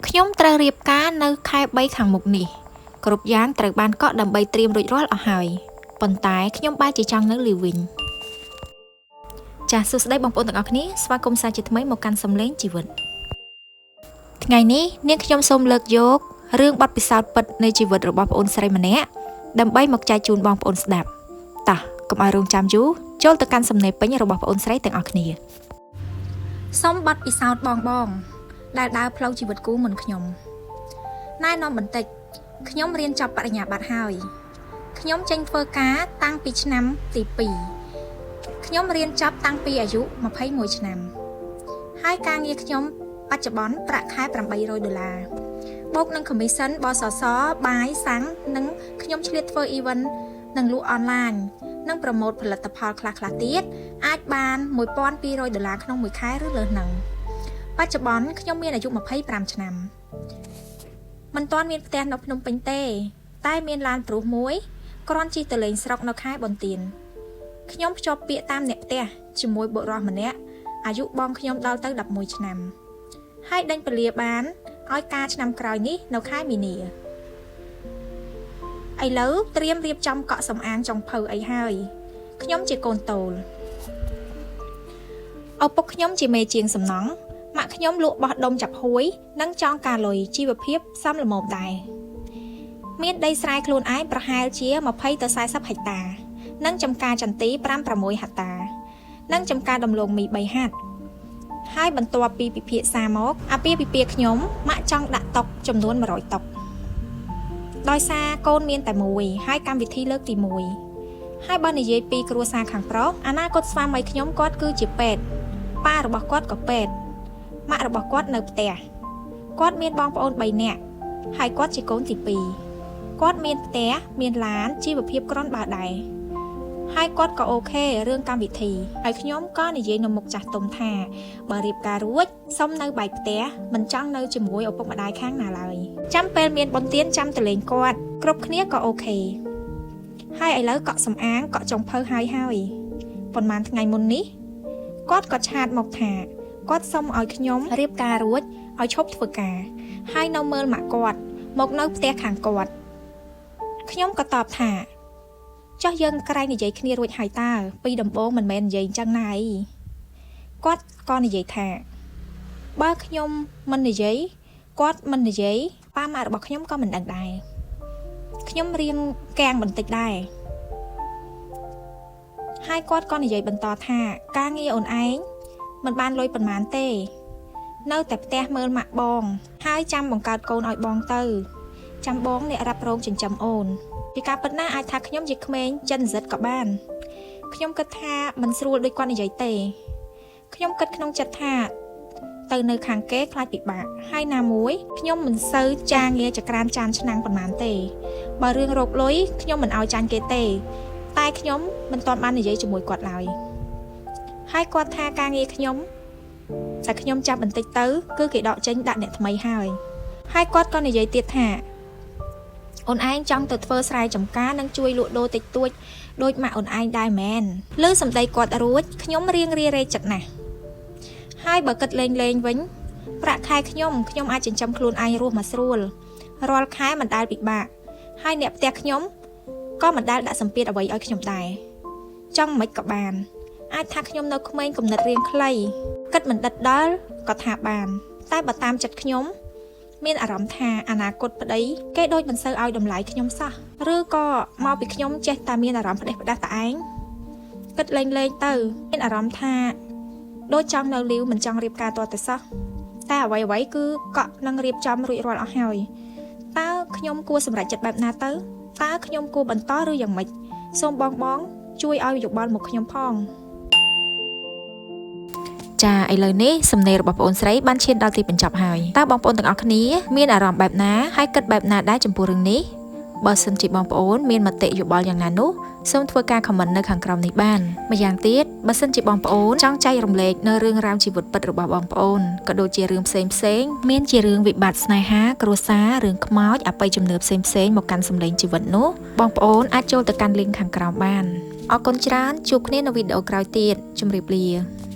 ខ្ញុំត្រូវរៀបការនៅខែ3ខាងមុខនេះគ្រប់យ៉ាងត្រូវបានកក់ដើម្បីត្រៀមរួចរាល់អស់ហើយប៉ុន្តែខ្ញុំបែរជាចង់នៅលីវវិញចាសសួស្តីបងប្អូនទាំងអស់គ្នាស្វាគមន៍សាជាថ្មីមកកាន់សំឡេងជីវិតថ្ងៃនេះនាងខ្ញុំសូមលើកយករឿងបទពិសោធន៍ពិតនៃជីវិតរបស់ប្អូនស្រីម្នាក់ដើម្បីមកចែកជូនបងប្អូនស្ដាប់តោះកុំឲ្យរងចាំយូរចូលទៅកាន់សំណេរពេញរបស់ប្អូនស្រីទាំងអស់គ្នាសូមបទពិសោធន៍បងបងដែលដើរផ្លូវជីវិតគូមុនខ្ញុំណែនាំបន្តិចខ្ញុំរៀនចប់បរិញ្ញាបត្រហើយខ្ញុំចេញធ្វើការតាំងពីឆ្នាំទី2ខ្ញុំរៀនចប់តាំងពីអាយុ21ឆ្នាំហើយការងារខ្ញុំបច្ចុប្បន្នប្រាក់ខែ800ដុល្លារបូកនឹង commission បសសបាយសាំងនិងខ្ញុំឆ្លៀតធ្វើ event និងលក់អនឡាញនិង promote ផលិតផលខ្លះៗទៀតអាចបាន1200ដុល្លារក្នុងមួយខែឬលើសនឹងបច្ចុប្បន្នខ្ញុំមានអាយុ25ឆ្នាំមិនទាន់មានផ្ទះនៅភ្នំពេញទេតែមានឡានព្រុសមួយគ្រាន់ជិះទៅលេងស្រុកនៅខែបន្ទានខ្ញុំភ្ជាប់ពាក្យតាមអ្នកផ្ទះជាមួយបុរសម្នាក់អាយុបងខ្ញុំដល់ទៅ11ឆ្នាំហើយដេញពលាបានឲ្យការឆ្នាំក្រោយនេះនៅខែមីនាឥឡូវត្រៀមរៀបចំកក់សំអាងចុងភៅអីហើយខ្ញុំជាកូនតូលឪពុកខ្ញុំជាមេជាងសំណង់ម៉ាក់ខ្ញុំលក់បោះដុំចាប់ហួយនិងចងការលុយជីវភាពសមល្មមដែរមានដីស្រែខ្លួនឯងប្រហែលជា20ទៅ40ហិកតានិងចំការចន្ទី5 6ហិកតានិងចំការដំឡូងមី3ហាត់ហើយបន្ទាប់ពីពិភាក្សាមកអាពាហ៍ពិពាហ៍ខ្ញុំម៉ាក់ចង់ដាក់តុកចំនួន100តុកដោយសារកូនមានតែមួយហើយកម្មវិធីលើកទី1ហើយបើនិយាយពីគ្រួសារខាងប្រុសអនាគតស្វាមីខ្ញុំគាត់គឺជាពេទ្យប៉ារបស់គាត់ក៏ពេទ្យម៉ាក់របស់គាត់នៅផ្ទះគាត់មានបងប្អូន3នាក់ហើយគាត់ជាកូនទី2គាត់មានផ្ទះមានឡានជីវភាពគ្រាន់បើដែរហើយគាត់ក៏ OK រឿងកម្មវិធីហើយខ្ញុំក៏និយាយនៅមុខចាស់ទុំថាបើរៀបការរួចសុំនៅបែកផ្ទះមិនចង់នៅជាមួយឪពុកម្ដាយខាងណាឡើយចាំពេលមានបុណ្យទានចាំទៅលេងគាត់គ្រប់គ្នាក៏ OK ហើយឥឡូវកក់សំអាងកក់ចុងភៅហើយហើយប៉ុន្មានថ្ងៃមុននេះគាត់ក៏ chat មកថាគាត់សុំឲ្យខ្ញុំរៀបការរួចឲ្យឈប់ធ្វើការហើយនៅមើលម៉ាក់គាត់មកនៅផ្ទះខាងគាត់ខ្ញុំក៏តបថាចុះយើងក្រែងនិយាយគ្នារួចហើយតើពីដំបូងមិនមែននិយាយអញ្ចឹងណាអីគាត់ក៏និយាយថាបើខ្ញុំមិននិយាយគាត់មិននិយាយប៉ាម៉ាក់របស់ខ្ញុំក៏មិនដឹងដែរខ្ញុំរៀងកាំងបន្តិចដែរហើយគាត់ក៏និយាយបន្តថាការងារអូនឯងមិនបានលុយប៉ុន្មានទេនៅតែផ្ទះមើលម៉ាក់បងហើយចាំបង្កើតកូនឲ្យបងទៅចាំបងអ្នករ៉ាប់រងចិញ្ចឹមអូនពីការពិតណាអាចថាខ្ញុំជាក្មេងចិនសិតក៏បានខ្ញុំគិតថាមិនស្រួលដូចគាត់និយាយទេខ្ញុំគិតក្នុងចិត្តថាទៅនៅខាងគេខ្លាចពិបាកហើយណាមួយខ្ញុំមិនសូវចាងារចក្រានចានឆ្នាំងប៉ុន្មានទេបើរឿងរកលុយខ្ញុំមិនឲ្យចាញ់គេទេតែខ្ញុំមិនទាន់បាននិយាយជាមួយគាត់ឡើយហើយគាត់ថាការងារខ្ញុំតែខ្ញុំចាប់បន្តិចទៅគឺគេដកចេញដាក់អ្នកថ្មីហើយហើយគាត់ក៏និយាយទៀតថាអូនឯងចង់ទៅធ្វើស្រែចម្ការនិងជួយលក់ដូរតិចតួចដូចម៉ាក់អូនឯងដែរមែនលើសម្ដីគាត់រួចខ្ញុំរៀងរារែកចិត្តណាស់ហើយបើគិតលេងលេងវិញប្រាក់ខែខ្ញុំខ្ញុំអាចចិញ្ចឹមខ្លួនឯងរស់មកស្រួលរាល់ខែមិនដែលពិបាកហើយអ្នកផ្ទះខ្ញុំក៏មិនដែលដាក់សម្ពាធអ្វីឲ្យខ្ញុំដែរចង់មិនក៏បានអាចថាខ្ញុំនៅក្មេងគំនិតរៀងខ្លីគិតមិនដិតដល់ក៏ថាបានតែបើតាមចិត្តខ្ញុំមានអារម្មណ៍ថាអនាគតប្តីគេដូចមិនសូវឲ្យតម្លៃខ្ញុំសោះឬក៏មកពីខ្ញុំចេះតែមានអារម្មណ៍ផ្ដេសផ្ដាស់តែឯងគិតលេងលេងទៅមានអារម្មណ៍ថាដូចចង់នៅលីវមិនចង់រៀបការតតែសោះតែអ្វីៗគឺកក់នឹងរៀបចំរួចរាល់អស់ហើយតើខ្ញុំគួរសម្រេចចិត្តបែបណាទៅតើខ្ញុំគួរបន្តឬយ៉ាងម៉េចសូមបងបងជួយឲ្យយោបល់មកខ្ញុំផងចាឥឡូវនេះសំណេររបស់ប្អូនស្រីបានឈានដល់ទីបញ្ចប់ហើយតើបងប្អូនទាំងអស់គ្នាមានអារម្មណ៍បែបណាហើយគិតបែបណាដែរចំពោះរឿងនេះបើសិនជាបងប្អូនមានមតិយោបល់យ៉ាងណានោះសូមធ្វើការ comment នៅខាងក្រោមនេះបានម្យ៉ាងទៀតបើសិនជាបងប្អូនចង់ចែករំលែកនៅរឿងរ៉ាវជីវិតពិតរបស់បងប្អូនក៏ដូចជារឿងផ្សេងផ្សេងមានជារឿងវិបត្តិស្នេហាគ្រួសាររឿងខ្មោចអបិយជំនឿផ្សេងផ្សេងមកកាន់សំឡេងជីវិតនោះបងប្អូនអាចចូលទៅកាន់ link ខាងក្រោមបានអរគុណច្រើនជួបគ្នានៅវីដេអូក្រោយទៀតជម្រាបលា។